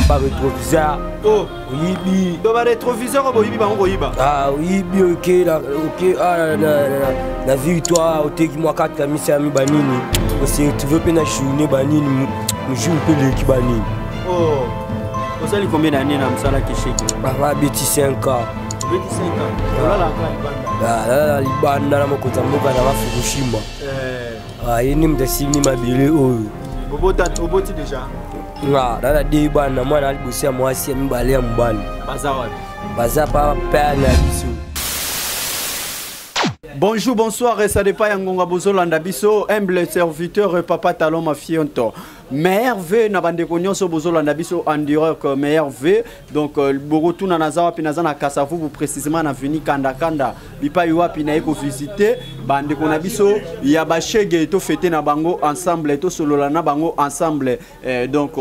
Barétroviseur. Oh. Oyibi. Do barétroviseur oyo boyibi bango koyiba. Ah, oyibi, oke oke ah, na victoire, oteki mwa 4 kamisi ya mi banini, ose retrouve mpe na journée banini, jour mpe leki banini. Oh. Osali combien d'année na mosala kisheke? Babeti 5 ans. Obeti 5 ans? Olalaka libanda? Nalala libanda na mokonzi ya mboka na Bafukushima. Eh. Ye nde moto asimbi mabele oyo. Oboti déjà? Nga nana de bana, mwana ya liboso ya mwasi, ya mibale ya mobali. Baza wapi? Baza pa père na biso. Bonjour, bonsoir, et ça dépend ya ngonga bozolanda biso, humble serviteur Papa Talon Mafionto. Meilleurs vœux na bandeko nyonso bozolanda biso en direct, meilleurs vœux. Donc bokotuna naza wapi, naza na Kasavubu, précisément na avenue Kanda Kanda. Bipai wapi na eko visiter bandeko na biso ya bashege, to fêter na bango ensemble, to solola na bango ensemble. Donc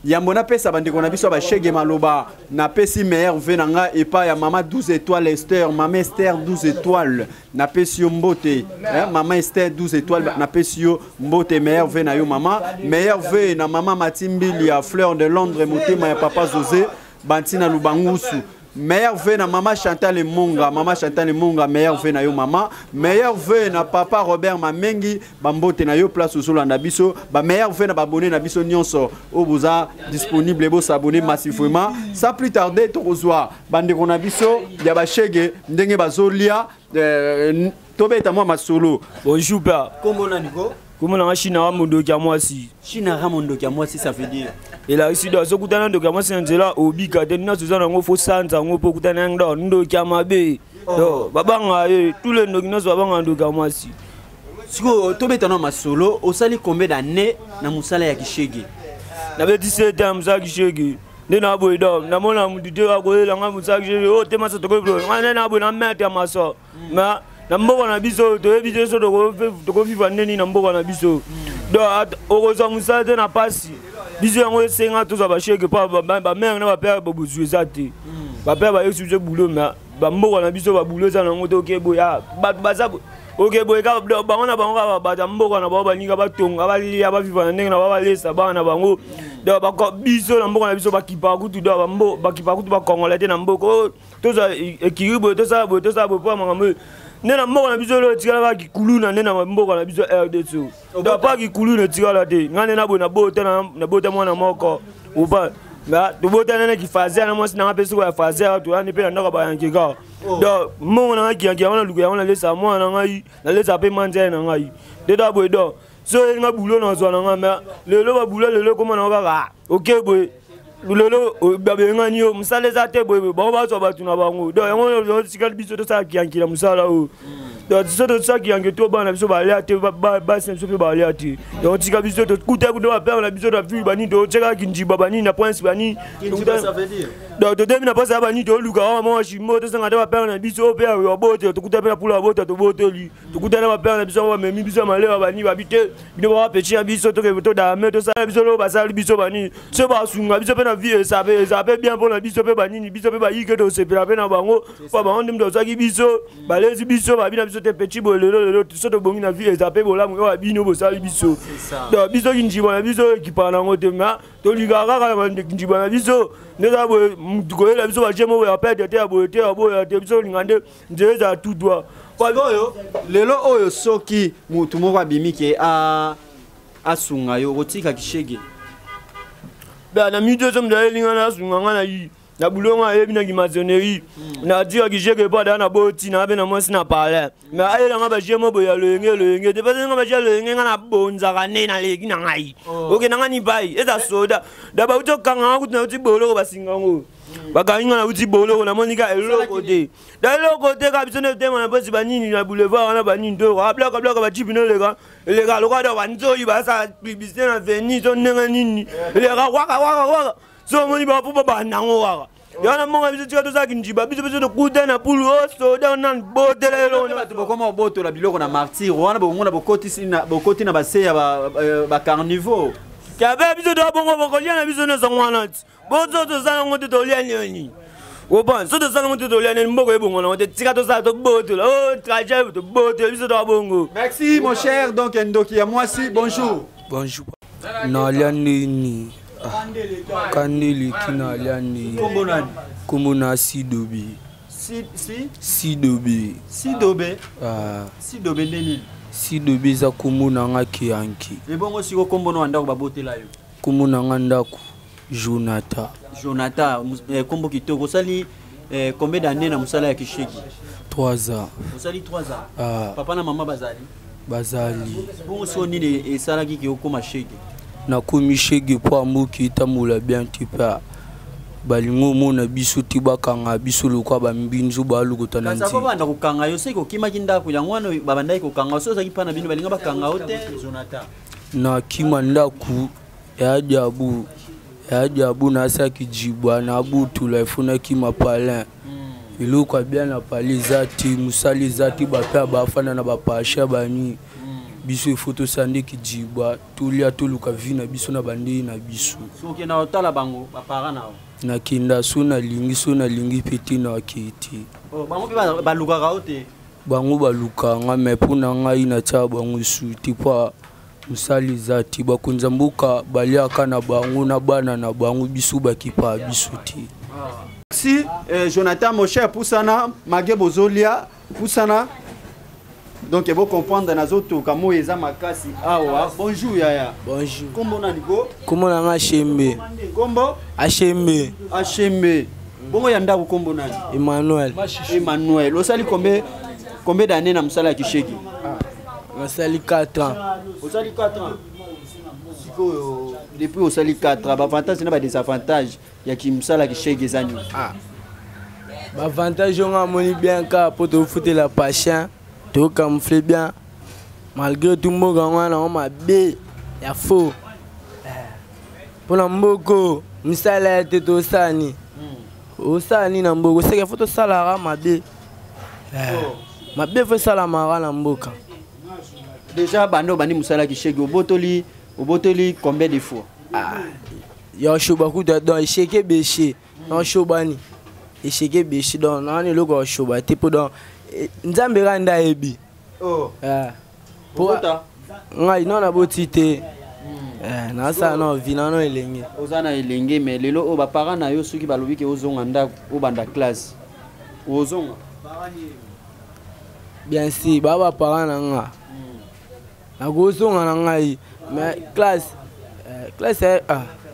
yambo napesa bandeko na biso ya bashege maloba, napesi meilleurs vœux na nga epai ya mama 12 étoiles Esther, mama Esther 12 étoiles, napesi yo mbote, hein, mama Esther 12 étoiles, napesi yo mbote, meilleurs vœux na yo mama, meilleurs vœux na mama Matimbili ya Fleur de Londres, motema ya papa José Bantina Lubangusu. Meilleurs vœux na mama Chantal Monga, mama Chantal Monga, meilleurs vœux na yo mama, meilleurs vœux na papa Robert Mamengi, bambote na yo place ozolanda biso, ba meilleurs vœux na babonné na biso nyonso oyo boza disponible bo s'abonner massivement. Sans plus tarder, tokozwa bandeko na biso ya bashege ndenge bazolia, tobeta mwa masolo. Bonjour père. Kombo nani ko? Kombo nanga China Ramondoki ya mwasi. China Ramondoki ya mwasi, ça veut dire? Elakisi do azokutana ndoki ya mwasi na nzela, obika te, nyonso oza nango fo sanza yango mpo okutana yango do ndoki ya mabe. Oh. Do babanga ye tous les ndoki nyonso babanga ndoki ya mwasi. Sikoyo tobeta na masolo, osali combien d'années na mosala ya kishege? Nabeti 7 ans mosala kishege. Nde na boye do namona mutu te akoyela ngai mosala kishege oyo te masa tokoyi ngai nde na boye na maître ya maso. Mais na mboka na biso toyebi te so tokoviva ndeni na mboka na biso. Donc okozwa mosala te na pasi biso, yango esenga tozwa basheke mpo bamare na bapere babozwi eza te. Bapere bayebisi biso boulot, mais bamboka na biso baboulot eza nango te. Oke boye, bato baza oke boye kaka bango na bango, kaka bato ya mboka na bango balinga batonga, balia, baviva na ndenge na bango, balesa bana na bango. Donc biso na mboka na biso bakipaka kutu, donc bakipaka kutu bakongolais te na mboka oyo. Tozwa ekiri boye, tosala boye, tosala boye mpo ya makambo oyo nde na mboka na biso oyo etikala kaka kikuluna nde na mboka na biso RDC. Donc pa kikuluna etikala te. Ngai nde naboye nabota mwana moko opa tobotana na kifazer na mwasi nanga mpe soko ya fazer, toyani mpe na ndako ya bayanke kaka. Donc mbongo na ngai kiyanke yango naluka yango, nalesa mwana na ngai, nalesa mpe manzele na ngai nde ta boye. Donc so elinga bulo nazwa na ngai, mais lelo babulo lelo ekoma nango kaka oke boye, lelo babengani yo, mosala eza te boye, bango bazwa bato na bango. Donc yango tikali biso tosala kiyanki na mosala oyo. Donc biso tosala kiyanki to bana biso balia te, basi na biso mpe balia te. Donc tika biso tokuta kuta bapere na biso na ville banini, totyekaka kinjiba banini na prince banini. Donc totemi na mpasi ya banini, toluka wa mwa shimo, tosanga te bapere na biso mpe ya bote, tokuta mpe na pula ya bota, toboteli, tokuta na bapere na biso yango bamemi biso ya malewa banini, babi te bino bapeti na biso, toke todame, tosala biso loo basali biso banini, so basunga biso mpe na vie esape eza mpe bien mpona biso mpe banini, biso mpe bayike tosepela mpe na bango mpo bango nde moto azwaki biso, balezi biso, babi na biso te peti boye. Lelo lelo so tobongi na vie, eza mpe bolamu oyo babino bosali biso. Donc biso kinjiba na biso ekipaka nango te, mais tolingaka kaka na kinjiba na biso nde eza boye. Mutu koyela biso baje moko ya pete te, ya boye te, ya boye te, biso tolinga nde nzela ezala tout droit. Oyo lelo oyo soki motu moko abimi ke asunga yo, okotika kishege? Ba na mito so moto ayelinga na asunga nga na yi na bulongo, ayebi na kimaçonnerie, natika kishege mpo adaa na boti na abe na mwasi na palais, mais ayelanga baje mo boye ya loyenge loyenge te, parce nga baje ya loyenge nga nabonzaka nde naleki na ngai. Okenda nga nipai eza soda da bauti okanganga kutu nauti boloko, basinga yango bakangi nga, nauti boloko, namoni ka eloko te, da eloko te, kaka biso nde tema na mposi banini na boulevard wana banini to ablaka blaka bajipi noleka eleka lokola da banzoi basala publicité na veni to ndenge nini, eleka waka waka waka, so omoni bapo babandango kaka yana mbongo biso. Tika tozalaki njiba biso, biso tokuta na pulu o soda nani botela eloko. Bato bokoma kobotola biloko na martyr wana, bokomona bokoti na base ya bacarnivaux. Kabe biso toa bongo, bokolia na biso nyonso wana ti bozo tozala yango te, tolia nini oban so tozala yango te, tolia nini, mboka ebongo nango te. Tika tosala tobotola o trajet, tobotola biso toa bongo. Merci mon cher. Donc ndoki ya mwasi, bonjour. Bonjour. Nalia nini? Kande eleki na alia nde. Kombo nani? Kombo na Sidobe. Si si Sidobe. Sidobe. Ah. Sidobe nde nini? Sidobe eza kombo na nga Kianki. Ebongo siko kombo na ndako babotela yo. Kombo na nga ndako Jonathan. Jonathan, kombo kitoko. Osali combien d'années na mosala ya kisheki? 3 ans. Osali 3 ans. Ah. Papa na mama bazali? Bazali. Bongo siko nini esalaki ke okoma shege? Nakomi shege mpo amboki etambola bien te mpe balingi omona biso te, bakanga biso lokwa bambinzu balokota na Kasi nzela. babanda kokanga yo soki okimaki ndako yango wana babandaki kokanga yo, soki ozalaki mpa na bino balinga bakanga yo te, Jonathan. Nakima ndako ya diabu ya diabu, nasaki jibwa nabutula ifo nakima palin. Eloko ya bien na pale eza te, mosala eza te, bape bafanda na bapasha bani biso ifo tosala nde kijibwa, tolia, toluka vi na biso na bandei na biso. Soki okenda kotala bango baparent na yo? Nakenda so nalingi, so nalingi mpe te, nakei te. Oh, bango mpe balukaka yo te? Bango balukaka nga, me mpo na ngai natia bango su te mpo mosala eza te. Bakonzi ya mboka baliaka na bango na bana na bango, biso bakipa biso te. Si Jonathan, mon cher, pusana mage bozolia pusana, donc bo comprendre nazotoka moi eza makasi awa. Bonjour yaya. Bonjour. Kombo nani ko? Kombo na nga Ashembe. Kombo? Ashembe. Ashembe. Bongo ya ndako kombo nani? Emmanuel. Emmanuel. Osali combien d'années na mosala ya kisheki? Nasali 4 ans. Osali 4 ans. Sikoyo depuis osali 4 ans, ba avantage na ba désavantage ya ki mosala ya kisheki eza nini? Ba avantage oyo amoni bien kaka mpo tofutela patient, tocamoufle bien malgré tout. Mboka yango wana yango mabe ya faux mpona mboko, misala ya te, tosala nini? Osala nini na mboka? Oseke fo tosalaka mabe, mabe fo esalamaka na mboka. Déjà banda obandi mosala ya kisheki, obotoli combien de fois? Ya oshoba kuta, donc esheke ebeshe na oshobani, esheke ebeshe, donc nawana eloko ya oshoba te mpo donc Nzambe kaka nde ayebi. Oh. Po Obota? Ngai no naboti te. Nasala na vi nano elenge. Oza na elenge, mais lelo oyo baparent na yo soki balobi ke ozonga ndako, obanda classe, ozonga? Bien sûr, baa baparent na nga, nakozonga na ngai, mais classe,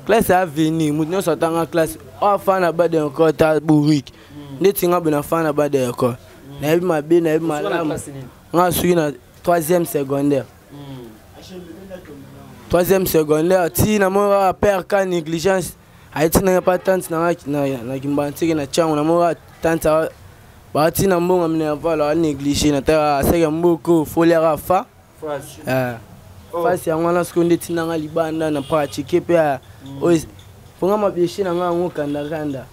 classe ya avenir. Moto nyonso atanga classe oyo afana na bas de école ta bourrique ndeti nga boye, nafana na bas de école, nayebi mabe, nayebi Osuka na malamu. classe nini? Nga suki na troisième secondaire. Troisième secondaire ti namoni kaka père ka négligence ayeti nanga pa tante nanga na Kimbanseke na Tiango. Namoni kaka tante batina mbongo minerval, anéglige nataka aseke mboko foliaka fa. Fasi yango wana sikoyo nde tinanga libanda na pratique mpe oyo mponga mabeshe na nga yango kandakanda.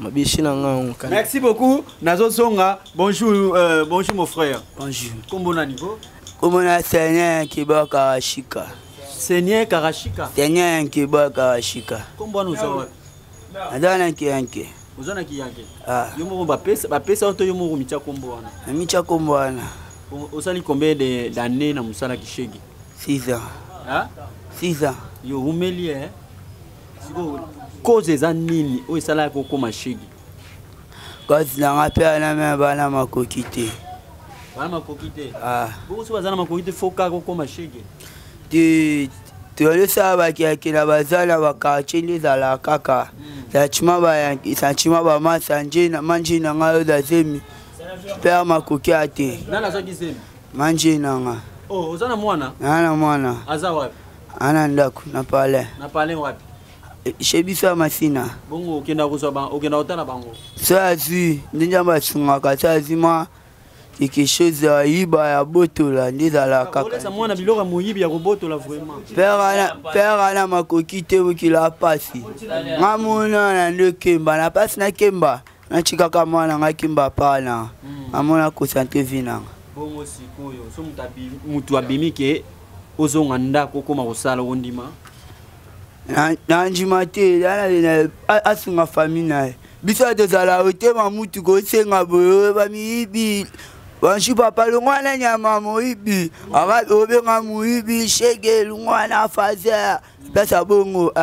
Mabeshe na nga yango kanda. Merci beaucoup. Nazozonga. Bonjour, bonjour mon frère. Bonjour. Kombo nani ko? Kombo na Seigneur Nkeba Karashika. Seigneur Karashika. Seigneur Nkeba Karashika. Kombo wana oza wapi? Naza na Kiyanke. Oza na Kiyanke. Ah. Yo moko bapesa to yo moko mitia kombo wana? Namitia kombo wana. Osali combien d'années na mosala kishegi? 6 ans. Hein? 6 ans. Yo umeli eh? Sikoyo cause eza nini oyo esalaka kokóma shegi? Kasi nanga mpe ana me bana makoki te. Bana makoki te? Ah. Bongo soki baza na makoki te, fo kaka kokóma shege? Te, tozosala bakiyake na baza na baquartier nde ezalaka kaka sentiment bayanke, sentiment bamasa nje manje na ngai oyo zazemi mpe makoki ya te. Nani azwaki zemi? Manje na nga. Oh, oza na mwana? Naa na mwana. Aza wapi? Ana ndako na palais. Na palais wapi? Chez biso ya Masina. Bongo okenda kozwa okenda kotala bango? So azwi nde Nzambe asungaka, so azwi mwa quelque chose ya yiba ya botola nde ezalaka kaka. Olesa mwana biloko ya moyibi ya kobotola vraiment. Père ana makoki te, mokili apasi, nga mona na nde kemba na pasi na kemba natikaka mwana nga kemba pana amona concentre vi nanga. Bongo sikoyo so moto abimi ke ozonga ndako, okóma kosala, ondima? Na ndima te. Asunga famille na ye. Biso tozala otema mutu kosenga boye bamiyibi. Bonjour papa, longwana nyama moyibi, obenga moyibi shege, longwana fazer place ya bongo.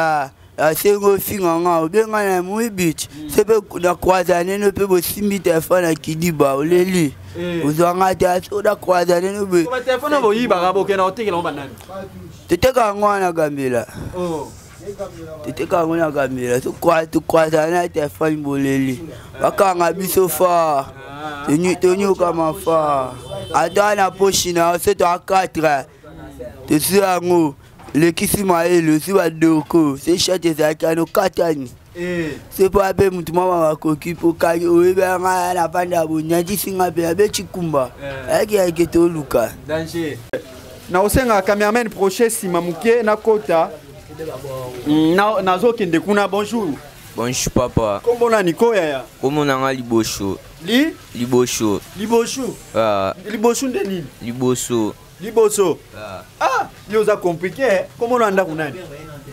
Asengi ofinga nga, obenga na moyibi se mpe na croise neno mpe bosimbi telefone na kidiba oleli. Ozwa nga te so na croise neno boye. Telefone boyibaka bokenda kotekela ngo banani? Toteka yango wana Gambela. Toteka yango na Gambela, tocroisana na telefone boleli, bakanga biso fa tonyokama fa ata na poshi na yo so toa 4 tozwi yango lekisi mayele ozwi badoko se shate ezalaki ano katani se mpo ape motu mwa makoki mpo kangi oyebi yanga navanda bonyatisi nga mpe abe cikumba ayaki yake toluka danger. Na osenga cameraman proche nsima moke nakota nazokende kuna. Bonjour. Bonjour papa. Kombo nani ko yaya? Kombo nanga Liboso. Li? Liboso. Liboso. Ah. Liboso nde nini? Liboso. Liboso. Ah. Ah, yo oza compliqué. Kombo na ndako nani?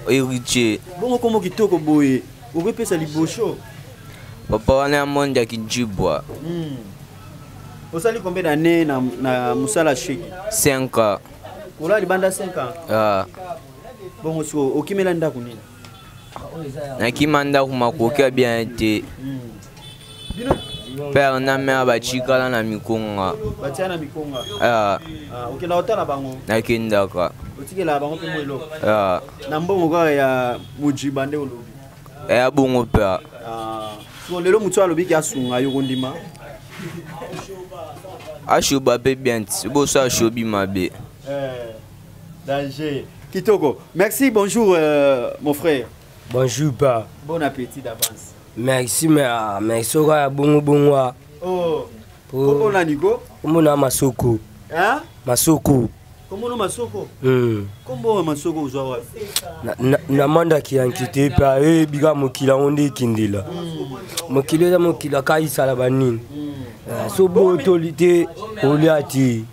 Héritier. Bongo kombo kitoko boye. Okopesa liboso. Papa wana ya monde ya Kijibwa. Osali combien d'années na mosala sheki? 5 ans. Kola libanda 5 ans. Ah. Bongo siko okimela ndako nini? Nakima ndako makoki ya bien te. Bino Père na mère bachikala na mikonga. Batia na mikonga. Ah. Ah, okenda otala bango. Nakendaka. Otikela bango mpe mwa eloko. Ah. Na mbongo kaka ya mojiba nde olobi. Eya bongo pe. Ah. So lelo motu alobiki asunga yo kondima. Ashoba pe bien ti boso ashobi mabe. Danger. Kitoko. Merci, bonjour mon frère. Bonjour pa. Bon appétit d'avance. Merci mais ah, merci oka ya bongo bongo. Oh. Kombo nani ko? Kombo na Masoko. Hein? Masoko. Kombo no Masoko? Kombo Masoko uzwa wapi? Na manda ki ankite pa e bika mokili yango nde ekendela. Mokili eza mokili akayisala banini. So botoli te olia te.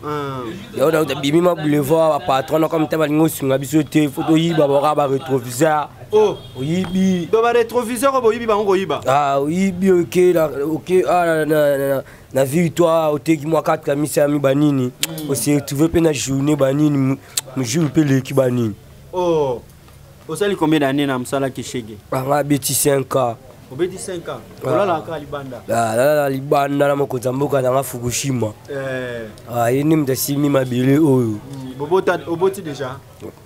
Yango na bimi ma boulevard ba patron na comme te balingi osunga biso te faut toyiba baka ba rétroviseur. Oh. Oyibi. Do ba rétroviseur boyibi bango koyiba. Ah oyibi oke na oke ah na victoire oteki mwa 4 kamisa ya mi banini. O se retrouver pe na journée banini jour pe leki banini. Oh. Osali combien d'années na mosala kishege? Ah nga beti 5 ans. Obeti 5 ans. Olala ka libanda. Ah la libanda na mokonzi ya mboka nanga Fukushima. Ah ye nde moto asimi mabele oyo. Bobota oboti déjà?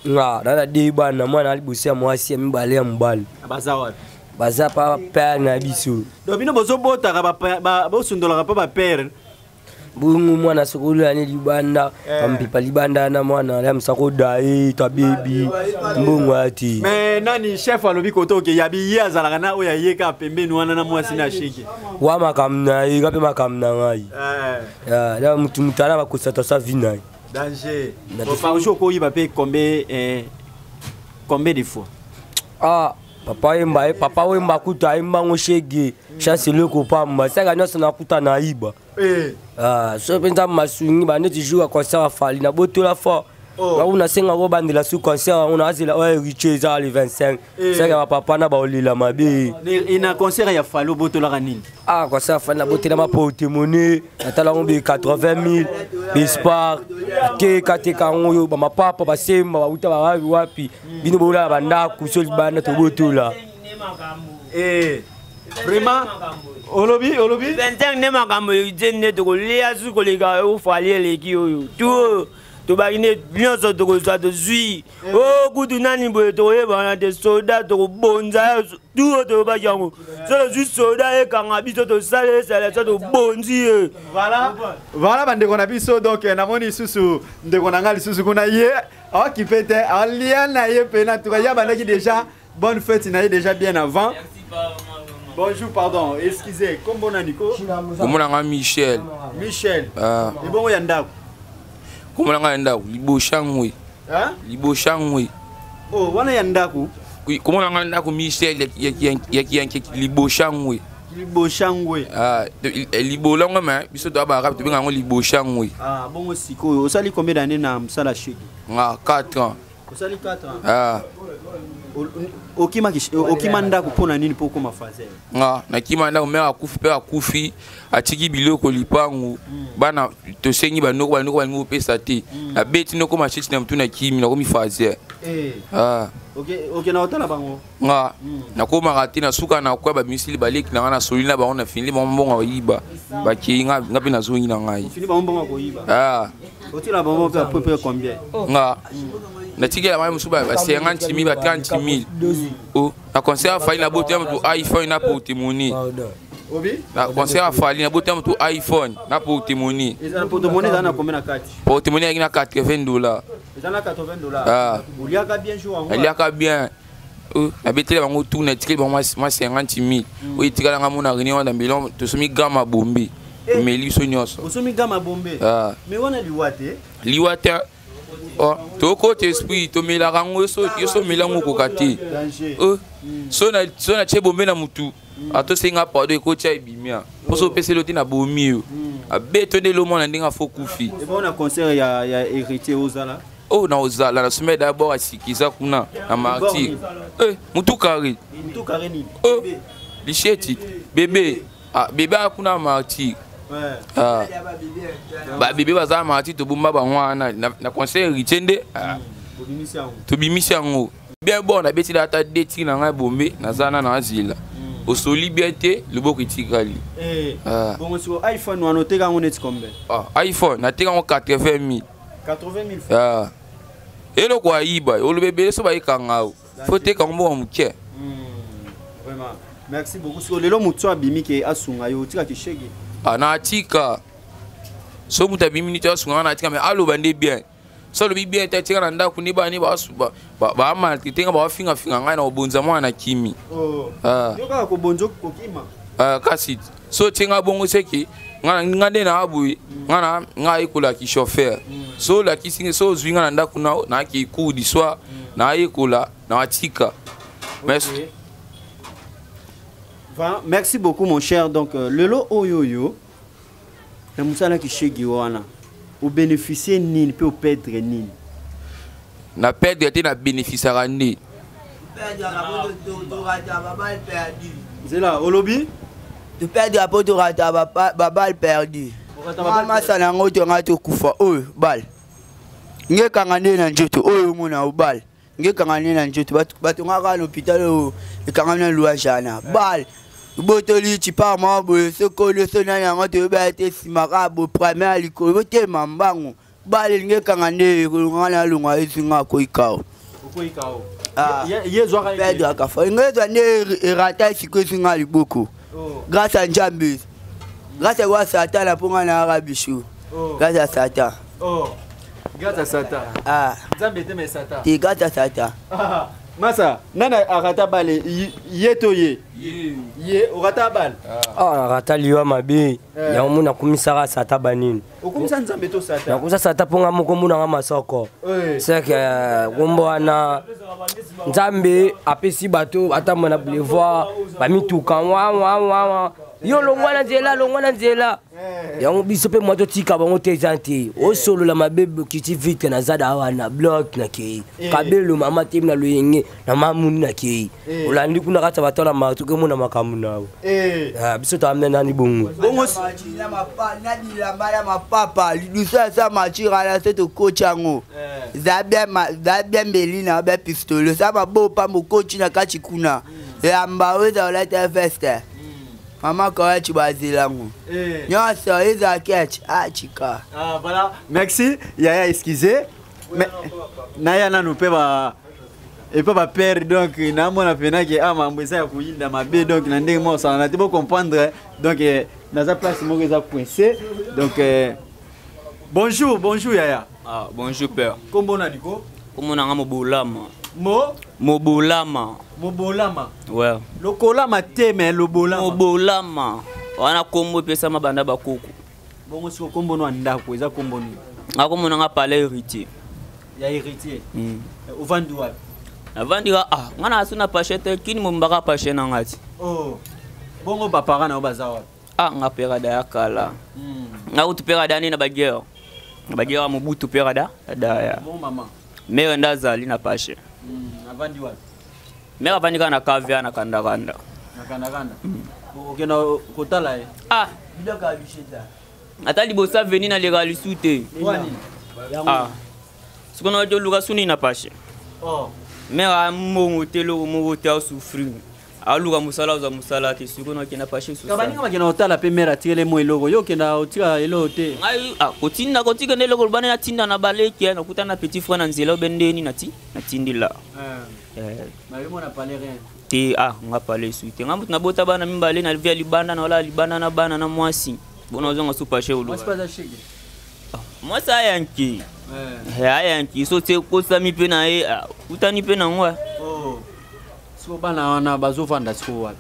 Nga na de bana mwana liboso ya mwasi ya mibale ya mobali. Baza wapi? Baza pa père na biso. Donc bino bozobotaka ba bosundolaka pa ba père. Bongo mwana sokolo ani libanda, ampipa libanda na mwana ya msako dai ta baby mbongo ati. Mais nani chef alobi koto ke yabi ye azalaka na oya ye ka pembeni wana na mwasi na shiki. Wa makamna ye ka pe makamna ngai. Ya la mutu mutala ba kosata sa vie nai. Danger. Bon, par jour ko yiba pe combien combien de fois? Ah papa yemba papa wemba kuta yemba ngo shege. Chance le ko pamba. Saka nyonso na kuta na yiba. Ah so penza masungi ba neti jour ya concert ya Fally na botola fort. Oh. Ba una senga ko bandela su concert on azela oyo Richie eza le 25. Saka ba papa na ba olila mabe. Ni na concert ya Fally botola ka nini? Ah concert ya Fally na botela ma porte-monnaie, natala ngo be 80 000, Bespar, te kate ka ngo yo ba mapapa ba semba ba uta ba wapi wapi. Bino bola ba ndaku so libanda to botola. Vraiment olobi olobi 25 ne makambo ete nde tokolia su koleka ofali eleki oyo tu tobaki nde nyonso tokozwa tozwi o kutu nani boye tokoyebana te soda tokobonza tu oyo toyobaki yango so tozwi soda ekanga biso tosala esala so tobonzi ye. Voilà, voilà bandeko na biso. Donc namoni lisusu ndeko na ngai lisusu kuna ye aokipe te alia na ye mpe na tuka ya bandaki déjà bonne fête na ye déjà bien avant. Bonjour, pardon, excusez, kombo nani ko? Kombo nanga Michel. Michel. Ah. Et bongo ya ndako? Kombo nanga ya ndako, Liboshangwe. Hein? Liboshangwe. Oh, wana ya ndako? Oui, kombo nanga ndako Michel ya ya Liboshangwe. Liboshangwe. Ah, libolongo mais biso to ba rap to benga ngo Liboshangwe. Ah, bongo sikoyo, osali combien d'années na msala shigi? Nga 4 ans. Osali 4 ans. Ah. Okima okima ndako pona nini po koma fazer? Nga nakima ndako mère akufi pe akufi atiki biloko lipangu bana tosengi banoko banoko balingi kopesa te. Nabeti noko machete na mutu na kimi nakomi fazer. Eh. Ah. Okenda kotala bango? Nga nakomaka te, nasuka na kwa bamisili baleki na nga, nasoli na bango, nafinili bango mbongo koyiba, bakei, nga mpe nazongi na ngai. Ofini bango mbongo koyiba? Ah. Otila bango mpe à peu près combien? Nga natikela bango mosusu ba 50 000, ba 30 000. Oh, na concert ya Fally nabotela moto iPhone na porte-monnaie. Obi? Na concert ya Fally nabotela moto iPhone na porte-monnaie. Eza na porte-monnaie, eza na combien na kati? Porte-monnaie eyaki na 80 $. Eza na 80 $? Ah. Oliaka bien jour yango? Aliaka bien. Oh, nabeteli bango tour, natikeli bango mwa 50 000 oyo etikalanga. Mona réunion wana mbelon, tosomi gama bombe, tomeli biso nyonso. Osomi gama bombe? Ah. Mais wana liwa te? Liwa te. Oh, tokota esprit, tomelaka yango. Yo so omeli yango, okoka te. Danger. Oh, so natie bombe na mutu, atosenga pardon, ekotia ebimia mposo opeseli yo te, na bomi yo abeto nde elomona ndenge afo kufi. Ebongo na concert ya Héritier, ozala? Oyo na ozala, nasombi d'abord asikiza kuna na Martyr. Eh, mutu kari. Mutu kare nini? Oh, lisheti bebe. Ah, bebe aya kuna na Martyr. Ah. Babebe baza na Martyr, tobomba bango wana na concert Héritier nde, ah, Obimisi yango? Tobimisi yango bien. Bon, nabetila ata de tiri na ngai bombe, naza na nazela osoli bien te, loboko etikali. Eh. Ah. Bongo siko iPhone wana, oteka yango neti combien? Ah, iPhone nateka yango 80 000. 80 000? Ah. Eloko ayiba, oloba ebele so bayekanga o fo teka yango mbongo moke. Vraiment, merci beaucoup. Siko lelo motu abimi ke asunga yo, otikaki shege? Ah, na atika. So moto abimi niti asunga nga, na atika, mais aloba nde bien. So alobi bien te, atika na ndako nde bani bamaltraite nga, bafingafinga ngai, na kobonza mwana na kimi. Oh. Ah. Yo kaka kobonza, kokima? Ah, kasi so otie nga bongo, seki nga nde na boye, nga na nga ayekolaki chauffeur. So olakisi nga, so ozwi nga na ndako na naaki cours du soir, nayekola, na atika. Mais Ok. Vraiment, merci beaucoup mon cher. Donc lelo oyo yo na mosala kishegi wana, obénéficie nini mpe operdre nini? Na perdre te, na bénéficiaka nde. Nzela olobi? Toperdre mpo torata babale perdu. Masa na yango tonga tokufa. Oyo bale ngekanga nde na nzoto oyo, omona obale ngekanga nde na nzoto. Batongaka na hôpital oyo ekangami na Luajana. Bale botoli tipar moko boye, sokoli so nani yango toyeba te, nsima kaka bo première ya likolo botema mbangu, bale elingi ekanga nde ekolonganga na alongwa ezinga akoyikao. Okoyika o? Ah. Ye ezwaka ye te? Pedro akafa ngai ezwa nde erata siko ezinga liboko. Oh. Grâce à Nzambe, grâce à kwa Satan, mpo ngai nayaka biso. Oh. Grâce à Satan. Oh. Grâce à Satan? Ah. Nzambe te, mais Satan? Te, grâce à Satan. Ah. Masa nani arata bale, ye to ye? Ye orata bale? Ah, rata liwa mabe. Eh. Yango mo nakumisaka Sata banini. Okumisa Nzambe to Satan? Nakumisa Sata mpo nga moko monanga masoko. Eh. Seke kombo wana Nzambe apesi bato atambola na boulevard, bamituka wawawawa, yo longwa na nzela, longwa na nzela. Yango biso mpe mwa totika bango te, eza te osolola mabe. Kiti vitre na zada awa na bloc, nakei kabelo mama te na loyenge na mamuni, nakei olandi kuna kati ya bato na martu kemona makambo nawo. Eh. Ah, biso toamna nani bongo? Bongo Na bilamba ya mapapa liduso asa matira se tokoti yango za bien mbeli na be pistolet sa maboko pamba okoti na kati kuna elamba oyo eza olata veste mama kawati bazelango Eh. nyonso eza ketch achika. Ah, voilà. Merci, Yaya, excusez. Mais, naya nanu pe ba epa bapere, donc namona pena ke ah, mambo eza ya koyinda mabe, donc na ndenge moko osala na te bocomprendre. Donc naza place moko eza coincé. Donc bonjour, bonjour yaya. Ah, bonjour père. Kombo na liko? Kombo na nga Mobolama. Mo? Mobolama. Mobolama? Ouais. Lokolama te, mais lobolama? Mobolama. Wana kombo epesama banda bakoko. Bongo siko kombo no ya ndako eza kombo nini? Nga kombo na nga Palais Héritier. Ya Héritier? Ovandi wapi? Navandi ka ah, nga na asu na pache te, kini mombaka pache na nga ti. Oh. Bongo baparent na yo baza wapi? Ah, nga père da ya kala. Nga kutu père da ni na baguerre. Na baguerre ya Mobutu père da da ya. Bon, mama? Mère nda azali na pache. Avandi wapi? Mère avandi kaka na kavia na kandakanda. Na kandakanda. Okenda kotala ye? Ah. Ata liboso aveni naleka lisu te. Wani? Ah. Sikono toluka suni na pashe. Oh. Mère ambongo te, eloko moko te, asouffrir, aluka mosala, azwa mosala te. Sikoyo nakenda pashe social. Baninga bakenda kotala mpe mare atikele mo eloko, yo okenda otika eloko te. Ngai kotinda, kotika nde eloko lobane, natinda na baleki, nakutana na petit frère na nzela obe ndeni nati natindila. Te, nga pale esu te. Nga moto nabota bana mibale na via libanda, na wala libanda na bana na mwasi bona ozonga su pashe oluka. Mwasi ayanki, ayanki so te, kosami mpe na ye, kutani mpe nango. Siko bana wana bazovanda siko wapi?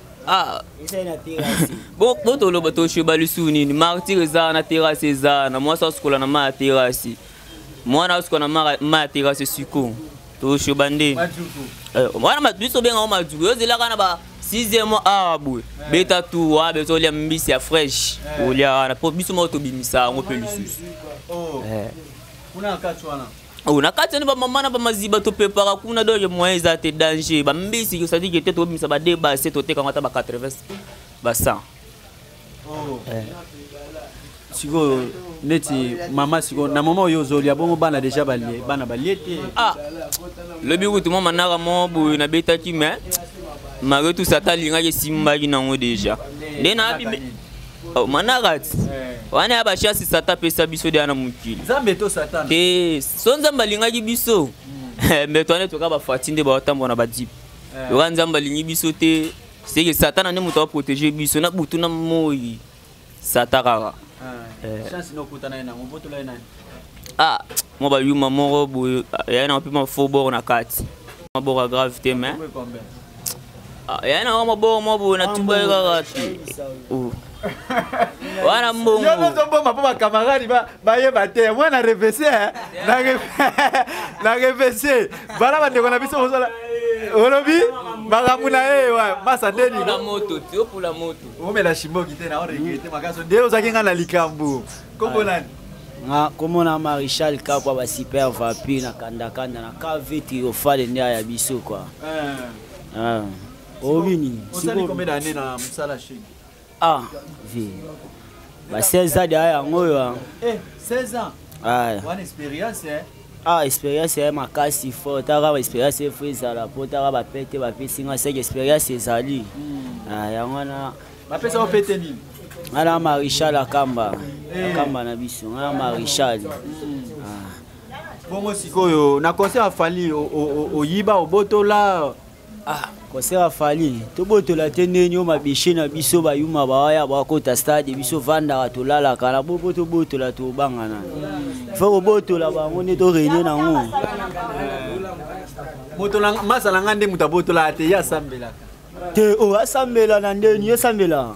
Bo toloba tosheba lisusu nini? Martyr eza na terrasse, eza na mwasi asukola na mai ya terrasse, mwana asukola na mai ya terrasse. Siko toshoba nde wana biso obengango majuku. Yo ozelaka na ba 6e mois awa boye, beta tu wa bezo olia mbisi ya fresh, olia wana po biso moko tobimisa yango mpe lisusu. Oh, na kati wana bamama na bamaziba topepaka kuna, donc moyen eza te, danger. Bambisi c'est-à-dire te tobimisa bade base, totekango ata ba 80, ba 100. Sikoyo neti mama, sikoyo na mama oyo ozolia bongo, bana deja balie, bana balie te? Lobi kutu mwa manaka moko boye nabetaki, mais malgré tout sata alingaki, esimbaki nango deja nde nabi manaka ti wana ya bachance sata apesa biso deya na mokili. Nzambe to Satana? Te, so Nzambe alingaki biso, mais toane toka bafati nde baotambola na bajeep. Loka Nzambe alingi biso te, seke Satana nde moto aprotéger biso na butu na moi, sata kaka. Chance nokutana ye nango, obotola ye nani? Mwa bayuma moko boye yaya na mpe mafo bord na kati, maboko ya grave te, mais yaya na maboko mwa boye natuba ye kaka te wana mbongo. Yo nozoboma mpo bacamarade bayeba te. Mwana revese na revese bala bandeko na biso bozala olobi makambo na ye masa ndeni. Moto te, opula moto. Omela shimboki te na oregrete makasi nde ozalaki nga na likambo. Kombo nani? Nga komona Maréchal Kapwa, basuper vampire na kandakanda na KV Triomphale nde aya biso kua. Obi nini? Osali combien d'année na mosala shege? Vie ba 16 ans deya yango oyo. 16 ans wana expérience, eh? Expérience ya makasi fort. Taka ba expérience efo ezala po taka bapete bapesi nga seke expérience ezali yango wana. Bapesa yo pete nini? Nga na Maréchal Akamba, Akamba na biso, nga na Maréchal. Bongo sikoyo na concert ya Fally, oyiba, obotola? Concert ya Fally tobotola te. Ndeni oyo mabeshe na biso bayuma bawaya bakota stade, biso vandaka tolalaka na bopo, tobotola, tobangana, faut kobotola bango nde toréunir nango. Moto masala nga nde moto abotola te, ye asambelaka. Te, oyo asambela na ndeni esambela.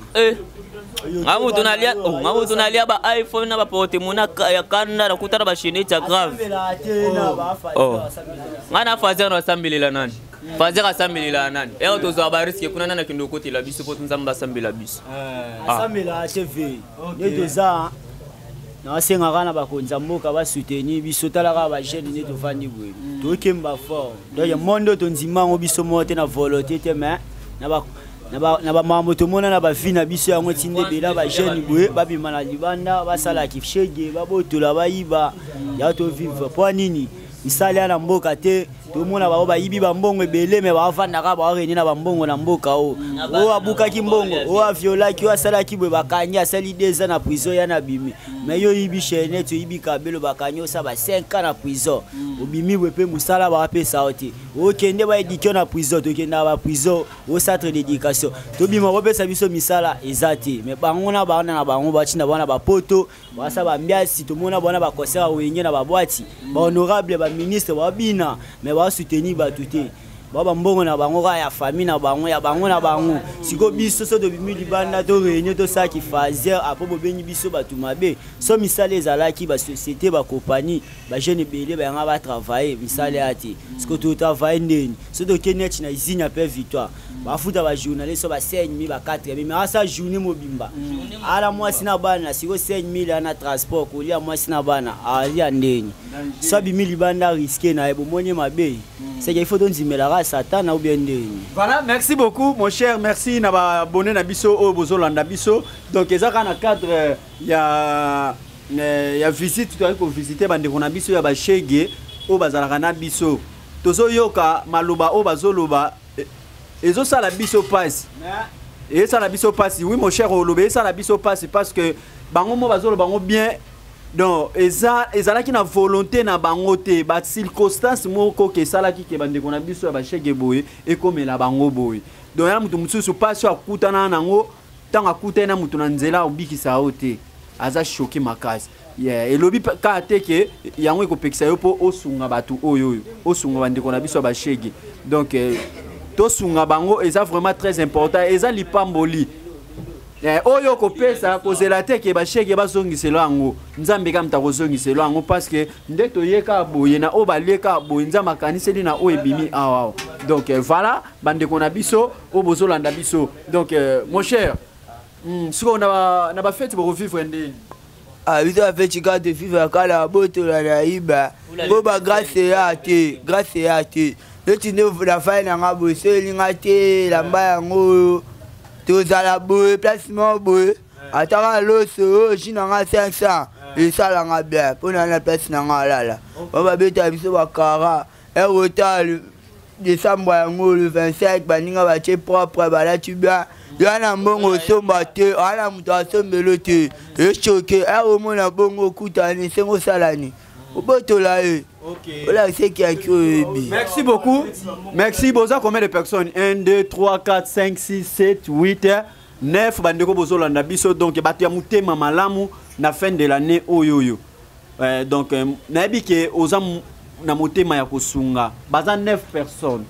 Nga moto nalia, nga moto nalia ba iPhone na baporte-monnaie ya kanda, nakuta na bachaînette ya grave. Nga na fazer nasambelela nani? Fazer asambelela nani? Ero tozwa barisque kuna, nani akende okotela biso po Nzambe asambela biso? Asambela te ve nde toza. Nasengaka na bakonzi ya mboka basoutenir biso. Talaka bajeune nde tovandi boye, tokemba fort. Donc monde oyo tondima yango biso moko te na volonté te, mais na bamakambo tomona na bavie na biso, yango etindi ebela bajeune boye babima na libanda, basalaki shege, babotola, bayiba ya tovivre. Mpo nini misala ya na mboka te? Tomona bango bayibi bambongo ebele, me bavandaka baorenie na bambongo na mboka. Oyo oyo abukaki mbongo, oyo aviolaki, oyo asalaki boye, bakangi, asali 2 ans na prison ya na bimi. Me yo oyibi chaînette, oyibi kabelo, bakangi, osala ba 5 ans na prison, obimi boye mpe mosala bapesa yo te. Okende baéduquer na prison, tokendaka baprison au centre d'éducation, tobima, bopesa biso misala eza te. Me bango na bana na bango batinda bana bapoto, basala bambiasi. Tomona bana baconcert ya Wenge na babwati, bahonorable, baministre babina, me basoutenir bato te. Bao bambongo na bango kaka ya famille na bango, ya bango na bango. Sikoyo biso so tobimi libanda, toréunir, tosalaki faser apo bobengi biso bato mabe. So misala ezalaki, basociété, bacompagnie, bajeune ebele bayanga batravaille, misala ya te. Sikoyo totravaille ndeni? So tokei neti na usine ya pe Victoire, bafuta bajournaliste so ba 5 000, ba 4 000, mais asa journée mobimba ala mwasi na bana. Sikoyo 5 000 ana transport, kolia mwasi na bana alia ndeni? So abimi libanda, risque na ye, bomoni mabe. C'est qu'il faut tondimelaka Satana ou bien ndeni? Voilà, merci beaucoup mon cher, merci na baabonné na biso oyo bozolanda biso. Donc eza kaka na cadre ya visite, toyaki kovisite bandeko na biso ya bashege oyo bazalaka na biso. Tozoyoka maloba oyo bazoloba, ezosala biso pasi, ezosala biso pasi. Oui, mon cher, oloba ezosala biso pasi parce que bango mo bazoloba bango bien. Donc eza ezalaki na volonté na bango te, ba circonstance moko ke esalaki ke bandeko na biso ya bashege boye ekomela bango boye. Donc ya moto mosusu pasi oyo akutana nango, ntango akutani na moto na nzela obikisa yo te, aza choqué makasi. Yeah, elobi kaka te ke yango ekopekisa yo mpo osunga bato oyo osunga bandeko na biso ya bashege. Donc tosunga bango, eza vraiment très important, eza lipamboli. Oyo kopesa kozela te ke bashege bazongiselo yango, Nzambe kaka moto akozongiselo yango, parce que nde toye kaka boye na oyo balie kaka boye, Nzambe akaniseli na oyo ebimi awa awa. Donc voilà bandeko na biso oyo bozolanda biso. Donc mon cher, sikoyo na bafete bokovivre ndeni? Ah, biso bafeti kaka tovivre kala botola na yiba po bagrâce eya te, grâce eya te. Neti nde nafai na nga boye, so elinga te elamba yango oyo tozala boye place moko boye, ataka loso oyo ji na nga 500 esalanga bien mpo na na place na nga alala. Ba babeta biso bakara erota décembre yango le 25, baninga batie propre, balati bien, ya na mbongo osomba te, wana moto asombelo te, echoke omona bongo okutani esengo osalani obotola ye olakisa ekiaki oyebi. Merci beaucoup. Merci. Boza combien de personnes? 1, 2, 3, 4, 5, 6, 7, 8, 9. Bandeko bozolanda biso. Donc, bato ya motema malamu na fin de l'année oyo oyo. Donc, nayebi ke oza na motema ya kosunga. Baza 9 personnes.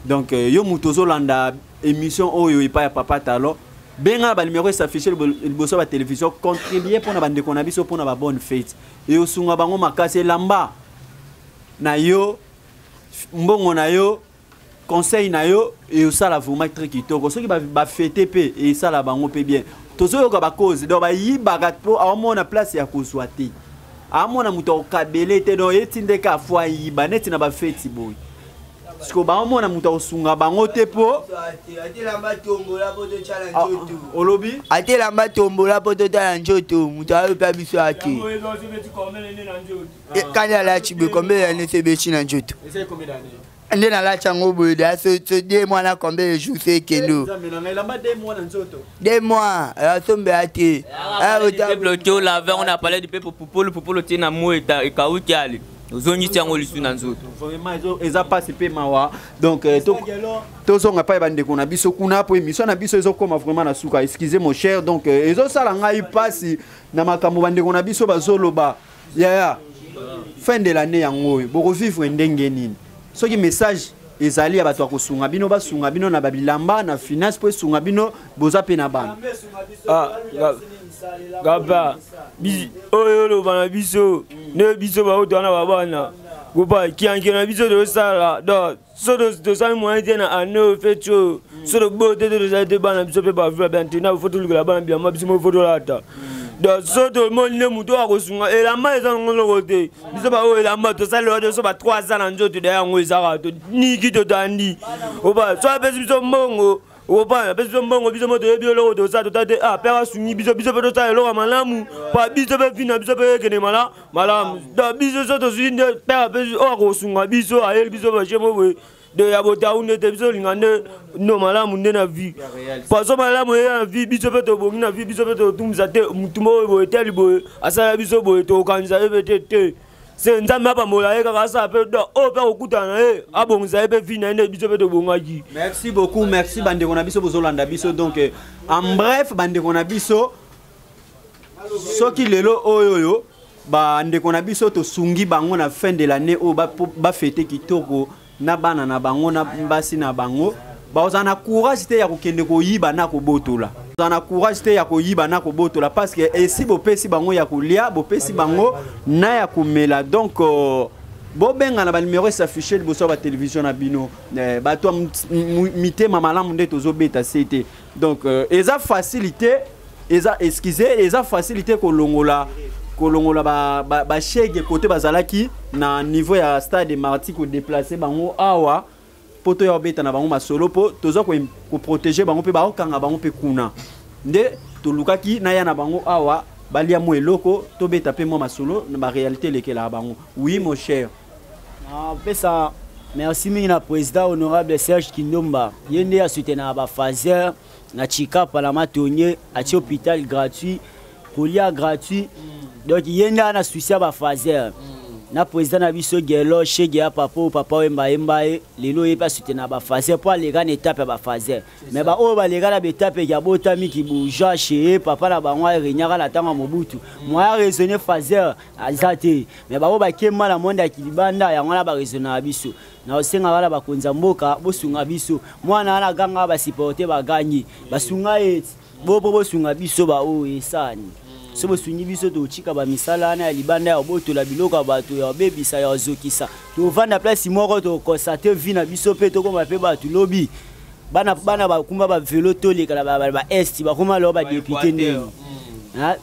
Donc, yo moto ozolanda émission oyo epai ya Papa Talon, benga ba numéro s'afficher liboso ya télévision, contribuer mpona bandeko na biso mpona ba bonne fête. E osunga bango makasi, elamba na yo, mbongo na yo, conseil na yo esala vraiment très kitoko. Soki bafete mpe esala bango mpe bien. Tozoyoka bacause, donc bayibaka mpo aomona place ya kozwa te, aomona moto akokabele te, donc etindeka afo ayiba neti na bafeti boye. Siko baomona moto akosunga bango te mpo atelamba tombola mpo totala nzoto. Olobi? Atelamba tombola mpo totala nzoto, moto ayopa biso ate kani alati boye combien d'année so ebeti na nzoto nde nalati yango boye da so 2 mois na combien de jours so ekende o? Nzambe na ngai, elamba 2 mois na nzoto? 2 mois asombe te. Peuple te olave yango na palais du peuple, pupulu pupulu tie na moi ekauki ale ozongisi yango lisu na nzoto. Vraiment eza mpasi mpe mawa. Donc tozonga epai bandeko na biso kuna po émission na biso ezokóma vraiment na suka. Excusez, mon cher. Donc ezosala ngai mpasi na makambo bandeko na biso bazoloba. Yaya, fin de l'année yango oyo bokovivre ndenge nini? Soki message ezali ya bato ya kosunga bino, basunga bino na babilamba, na finance, mpo esunga bino, boza mpe na bana. Ah, gapa oyo oloba na biso nde biso bauta wana babana kopa kianke na biso tosala. Donc so tosali moyen te na année oyo feti oyo, so toboyo te, te tosali te, bana biso mpe bavivre bien te. Na fo tolukela bana bilamba, biso mo fo tolata. Donc so tomoni nde moto oyo akosunga elamba, eza nango eloko te. Biso baoyo elamba tosali oyo so ba 3 ans na nzoto da yango ezaka toniki totandi oba. So apesi biso mbongo, opa apesi biso mbongo, biso mo toyebi eloko tosala tota te. Ah, pere asungi biso, biso mpe tosala eloko ya malamu pa biso mpe vi na biso mpe ekende malamu. Donc biso so tozwi nde pere apesi oyo akosunga biso, ayeli biso baje mo boye de ya botau nde te. Biso olinga nde no malamu nde na vie, façon malamu eya na vie, biso mpe tobongi na vie, biso mpe totumisa te mutu moko boye teli boye asala biso boye, tokokanisa ye mpe te te. Se Nzambe apambola ye kaka, asala mpe donc oyo mpe akokutana na ye, abongisa ye mpe vie na ye nde biso mpe tobongaki. Merci beaucoup, merci bandeko na biso bozolanda biso. Donc en bref, bandeko na biso, soki lelo oyo oyo bandeko na biso tosungi bango na fin de l'année oyo bafete kitoko na bana na bango na basi na bango, bazala na courage te ya kokende koyiba na kobotola, bazala na courage te ya koyiba na kobotola, parce que esi bopesi bango ya kolia, bopesi bango na ya komela. Donc bobenga na banuméro esaffiche liboso ya batelevizio na bino. Bato ya mitema malamu nde tozobeta se te. Donc eza facilité, eza, excuse, eza facilité kolongola bashege ba kote bazalaki na niveau ya stade Martyr, kodéplacer bango awa mpo toya kobeta na bango masolo, mpo toza koprotéger bango mpe baokanga bango mpe kuna. Nde tolukaki naya na bango awa, balia mwa eloko, tobeta mpe mwa masolo na baréalité elekelaka bango. Oui, mon cher. Apesa merci mingi na président honorable Serge Kindomba, ye nde asoutenaka bafaser na Chikapa na Matonge, atie hôpital gratuit, kolia gratuit. Donc ye nde ana souci ya bafaser na président na biso Gelo Shege ya papa oyo papa oyemba yemba ye lelo, ye mpe asoutenaka bafaser mpo aleka na étape ya bafaser. Mais baoyo baleka na baetape ya botami kibourgeois chez papa na bango aregnaka na ntango ya Mobutu, moyen raisonner faser aza te. Mais bango bakema na monde ya kilibanda, yango wana baraisonnaka biso. Na osenga wana bakonzi ya mboka bosunga biso, mwana wana aganga, basupporte bagangi, basunga ye bo mpo bosunga biso baoyo esani. So bosungi biso, totika bamisala wana ya libanda ya kobotola biloko ya bato, ya kobebisa, ya kozokisa. Tovanda place moko, tokonstate vie na biso mpe tokoma mpe bato lobi. Bana bana bakumba bavelo, toleka na baest, bakoma lelo badéputé ndenge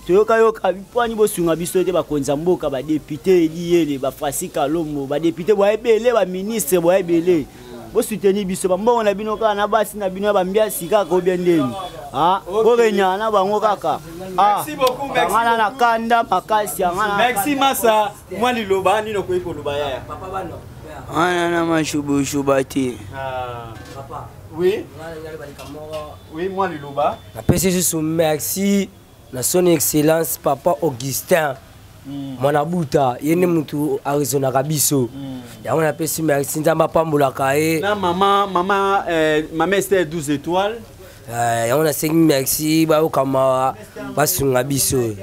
toyokayoka. Mpwani bosunga biso te, bakonzi ya mboka, badéputé Ediyele, bafrasi Kalombo, badéputé boya ebele, baministre boya ebele, bosoutenir biso. Bambongo na bino kaka na basi na bino ya bambiasi kaka obia ndeni borenyana na bango kaka angana na kanda makasi angana. Merci masa. Mwa liloba nini okoki koloba, yaya? Wana na mashubushuba te. Oui, mwa liloba. Napesi susu merci na Son Excellence Papa Augustin Mwana Buta, ye nde mutu araisonnaka biso. Yango napesi merci, Nzambe apambolaka ye. Na mama Esther 12 étoiles. Yango nasengi merci, bayokama, basunga biso.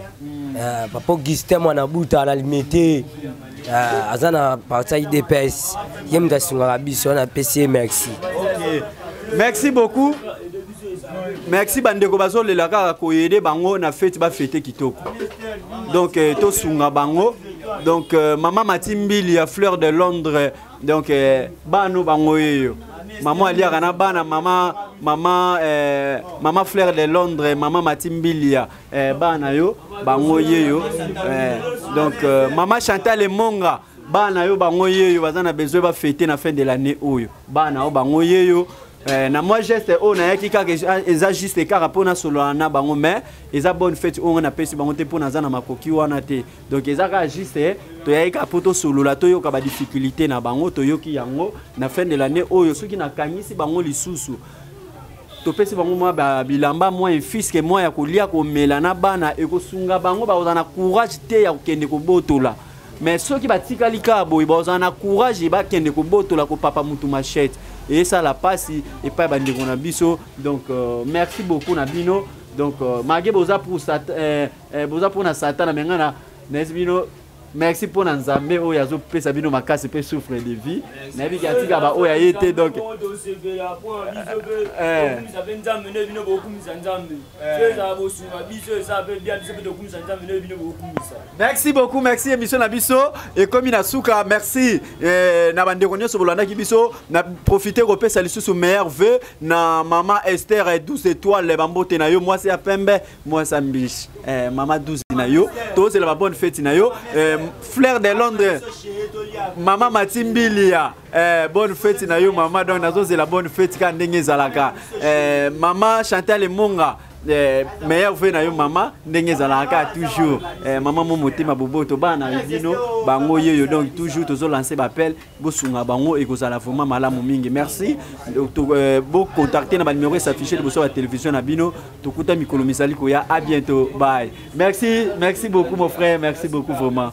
Papa Augustin Mwana Buta na Limete, aza na parti ya UDPS, ye mutu asungaka biso, wana napesi ye merci. Ok, merci beaucoup, merci. Bandeko bazolela kaka koyede bango na fête, bafete kitoko. Donc tosunga bango. Donc mama Matimbili ya Fleur de Londres, donc bano bango yeyo, mama aliaka na bana, mama Fleur de Londres, mama Matimbilia, bana yo bango yeyo. Donc mama Chantal Emonga, bana yo bango yeyo, baza na besoin bafete na fin de l'année oyo. Bana yo bango yeyo. Na mwa geste oyo nayaki kaka, eza juste kaka mpo nasolola na bango, mais eza bonne fête oyo nga napesi bango te mpo naza na makoki wana te. Donc eza kaka juste toyaki kaka mpo tosolola, toyoka badifficulté na bango, toyoki yango. Na fin de l'année oyo, soki nakangisi bango lisusu, topesi bango mwa bilamba, mwa infiske, mwa ya kolia, komela na bana, ekosunga bango, bakozala na courage te ya kokende kobotola. Mais soki batikali kaka boye, bakozala na courage, bakende kobotola, kopapa mutu machette, esala mpasi epai bandeko na biso. Donc merci beaucoup na bino. Donc malgré boza pour boza mpona Satana, mais ngai nayesi bino merci mpo na Nzambe oyo azopesa bino makasi mpe souffle de vie. Nayebi ke atika baoyo aye te. Donc tokumisa mpe Nzambe nde bino bokumisa Nzambe. So ezala bosunga biso, eza mpe bien, biso mpe tokumisa Nzambe nde bino bokumisa. Merci beaucoup, merci. Émission na biso ekomi na suka. Merci na bandeko nyonso bolandaki biso. Na profite kopesa lisusu meilleurs vœux na mama Esther 12 étoiles, bambote na yo, mwasi ya pembe, mwasi ya mbishi, mama 12 na yo, tozela ba bonne fête na yo. Fleur de Londres, mama Matimbilia, bonne fête na yo mama. Donc nazozela bonne fête kaka ndenge ezalaka. Mama Chantal Emonga, meilleurs vœux na yo mama, ndenge ezalaka kaka toujours. Mama mo motema boboto, bana na bino bango yeyo. Donc toujours tozolancer baappel, bosunga bango, ekozala vraiment malamu mingi. Merci. Donc, bocontacte na banuméro esaffiche liboso ya télévision na bino. Tokuta mikolo mizali koya. À bientôt, bye. Merci, merci beaucoup mon frère, merci beaucoup vraiment.